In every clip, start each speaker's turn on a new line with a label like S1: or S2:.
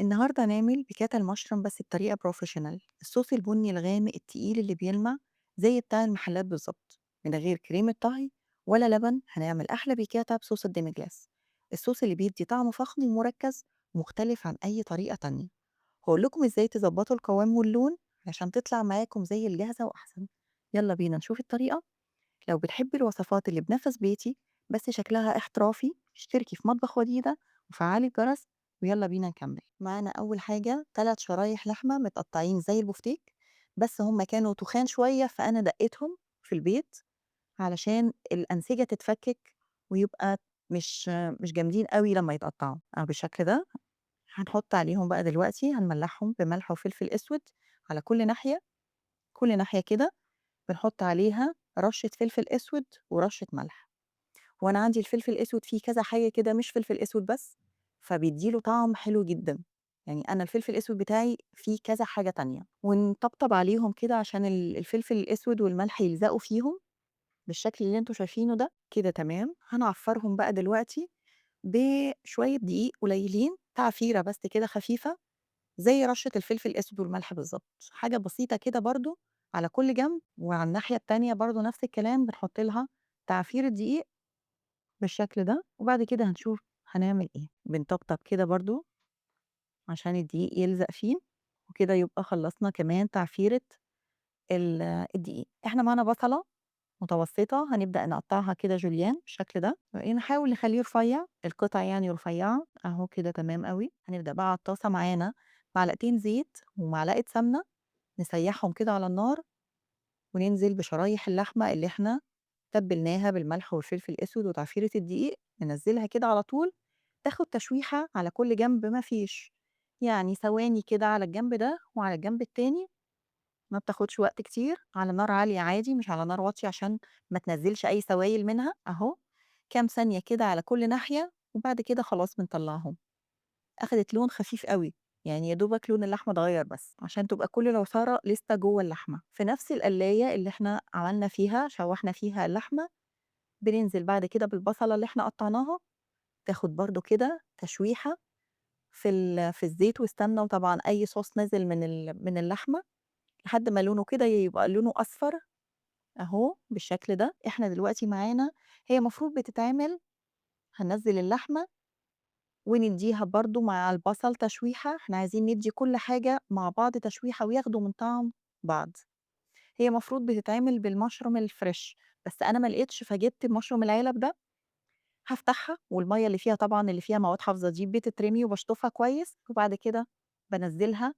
S1: النهارده هنعمل بيكاتا المشروم بس بطريقة professional، الصوص البني الغامق التقيل اللي بيلمع زي بتاع المحلات بالظبط، من غير كريمة طهي ولا لبن. هنعمل أحلى بيكاتا بصوص ال demi-glace، الصوص اللي بيدي طعم فخم ومركز ومختلف عن أي طريقة تانية. هقول لكم إزاي تظبطوا القوام واللون عشان تطلع معاكم زي الجاهزة وأحسن. يلا بينا نشوف الطريقة. لو بتحبي الوصفات اللي بنفس بيتي بس شكلها احترافي، اشتركي في مطبخ وديدة وفعلي الجرس، ويلا بينا نكمل. معانا أول حاجة 3 شرايح لحمة متقطعين زي البفتيك، بس هم كانوا تخان شوية فأنا دقيتهم في البيت علشان الأنسجة تتفكك ويبقى مش جامدين قوي لما يتقطعوا بالشكل ده. هنحط عليهم بقى دلوقتي، هنملحهم بملح وفلفل أسود على كل ناحية، كل ناحية كده بنحط عليها رشة فلفل أسود ورشة ملح. وأنا عندي الفلفل الأسود فيه كذا حاجة كده، مش فلفل أسود بس، فبيديله طعم حلو جداً. أنا الفلفل الأسود بتاعي فيه كذا حاجة تانية. ونطبطب عليهم كده عشان الفلفل الأسود والملح يلزقوا فيهم بالشكل اللي انتوا شايفينه ده كده. تمام. هنعفرهم بقى دلوقتي بشوية دقيق قليلين، تعفيرة بس كده خفيفة زي رشة الفلفل الأسود والملح بالظبط، حاجة بسيطة كده برضو على كل جنب. وعلى الناحية التانية برضو نفس الكلام، بنحط لها تعفير الدقيق بالشكل ده. وبعد كده هنشوف هنعمل ايه. بنطبطب كده برضو عشان الدقيق يلزق فيه، وكده يبقى خلصنا كمان تعفيرة الدقيق. احنا معانا بصلة متوسطة هنبدأ نقطعها كده جوليان بالشكل ده، نحاول نخليه رفيع، القطع يعني رفيعة اهو كده. تمام قوي. هنبدأ بقى على الطاسة معانا معلقتين زيت ومعلقة سمنة، نسيحهم كده على النار، وننزل بشرايح اللحمة اللي احنا تبلناها بالملح والفلفل الأسود وتعفيرة الدقيق، ننزلها كده على طول، تاخد تشويحة على كل جنب، ما فيش ثواني كده على الجنب ده وعلى الجنب التاني، ما بتاخدش وقت كتير، على نار عالية عادي مش على نار واطية عشان ما تنزلش أي سوائل منها أهو. كام ثانية كده على كل ناحية، وبعد كده خلاص بنطلعهم. أخدت لون خفيف قوي، يا دوبك لون اللحمة اتغير بس عشان تبقى كل العصارة لسه جوه اللحمة. في نفس القلاية اللي احنا عملنا فيها شوحنا فيها اللحمة، بننزل بعد كده بالبصلة اللي احنا قطعناها، تاخد برضو كده تشويحة في الزيت والسمنة، وطبعا أي صوص نازل من اللحمة لحد ما لونه كده يبقى لونه أصفر أهو بالشكل ده. احنا دلوقتي معانا هي مفروض بتتعمل، هننزل اللحمة ونديها برضو مع البصل تشويحة، احنا عايزين ندي كل حاجة مع بعض تشويحة وياخدوا من طعم بعض. هي مفروض بتتعمل بالمشروم الفريش، بس أنا ما لقيتش فجبت المشروم العلب ده. هفتحها والمية اللي فيها طبعا اللي فيها مواد حافظة دي بتترمي، وبشطفها كويس، وبعد كده بنزلها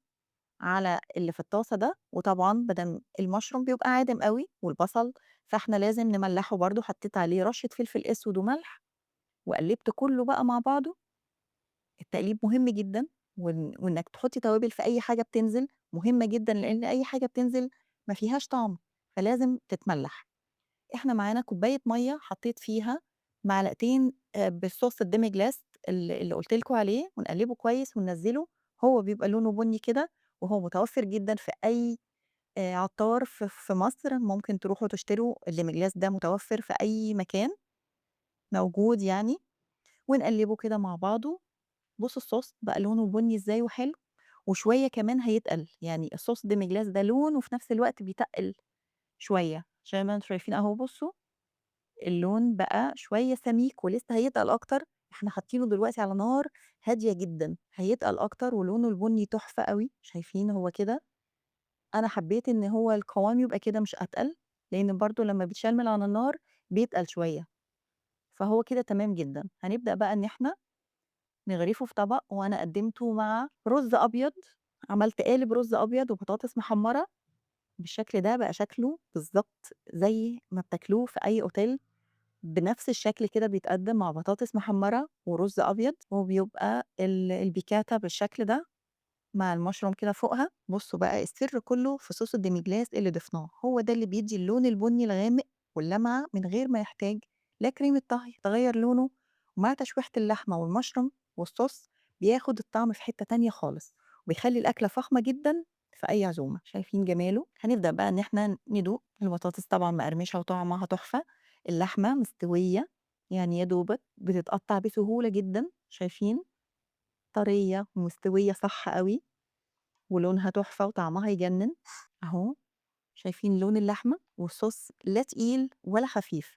S1: على اللي في الطاسة ده. وطبعا بدل المشروم بيبقى عادم قوي والبصل، فاحنا لازم نملحه برضو. حطيت عليه رشة فلفل اسود وملح وقلبت كله بقى مع بعضه. التقليب مهم جدا، وانك تحطي توابل في اي حاجة بتنزل مهمة جدا، لان اي حاجة بتنزل ما فيهاش طعم فلازم تتملح. احنا معانا كوباية مية حطيت فيها معلقتين، بالصوص ال demi-glace اللي قلت لكم عليه، ونقلبه كويس وننزله. هو بيبقى لونه بني كده، وهو متوفر جدا في اي، عطار في مصر، ممكن تروحوا تشتروا ال demi-glace ده، متوفر في اي مكان موجود. ونقلبه كده مع بعضه. بصوا الصوص بقى لونه بني ازاي وحلو، وشويه كمان هيتقل، الصوص demi-glace ده لون وفي نفس الوقت بيتقل شويه، عشان ما انتوا شايفين اهو. بصوا اللون بقى شويه سميك ولسه هيتقل اكتر، احنا حاطينه دلوقتي على نار هاديه جدا، هيتقل اكتر ولونه البني تحفه قوي. شايفين هو كده؟ انا حبيت ان هو القوام يبقى كده مش اتقل، لان برضو لما بيتشال من على النار بيتقل شويه، فهو كده تمام جدا. هنبدا بقى ان احنا نغرفه في طبق، وانا قدمته مع رز ابيض، عملت قالب رز ابيض وبطاطس محمره بالشكل ده، بقى شكله بالظبط زي ما بتاكلوه في اي اوتيل، بنفس الشكل كده بيتقدم مع بطاطس محمره ورز ابيض، وبيبقى البيكاتا بالشكل ده مع المشروم كده فوقها. بصوا بقى السر كله في صوص ال demi-glace اللي ضفناه، هو ده اللي بيدي اللون البني الغامق واللمعه من غير ما يحتاج لا كريمه طهي تغير لونه، ومع تشويحه اللحمه والمشروم والصوص بياخد الطعم في حته تانية خالص، وبيخلي الاكله فخمه جدا في اي عزومه. شايفين جماله؟ هنبدا بقى ان احنا ندوق. البطاطس طبعا مقرمشه وطعمها تحفه، اللحمه مستويه يا دوبك بتتقطع بسهوله جدا، شايفين طرية ومستوية صح أوي، ولونها تحفة وطعمها يجنن. أهو شايفين لون اللحمة والصوص لا تقيل ولا خفيف،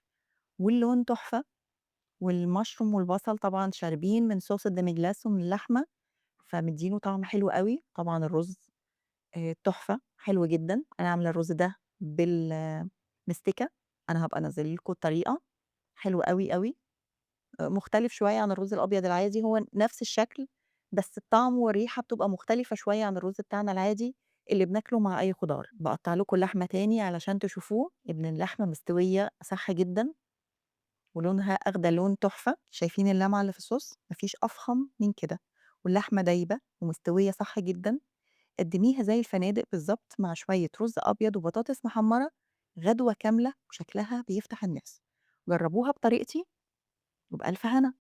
S1: واللون تحفة، والمشروم والبصل طبعًا شاربين من صوص ال demi-glace ومن اللحمة، فمديينه طعم حلو أوي. طبعًا الرز تحفة، حلو جدًا. أنا عاملة الرز ده بالمستكة، أنا هابقى أنزّل لكم الطريقة، حلو أوي، أوي. مختلف شوية عن الرز الأبيض العادي، هو نفس الشكل بس الطعم والريحة بتبقى مختلفة شوية عن الرز بتاعنا العادي اللي بناكله مع أي خضار. باقطّع لكم اللحمة تاني علشان تشوفوه إن اللحمة مستوية صح جدًا، ولونها آخدة لون تحفة. شايفين اللمعة اللي في الصوص؟ ما فيش أفخم من كده، واللحمة دايبة ومستوية صح جدًا. قدّميها زي الفنادق بالضبط مع شوية رز أبيض وبطاطس محمرة، غدوة كاملة وشكلها بيفتح النفس. جربوها بطريقتي وبألف هنا.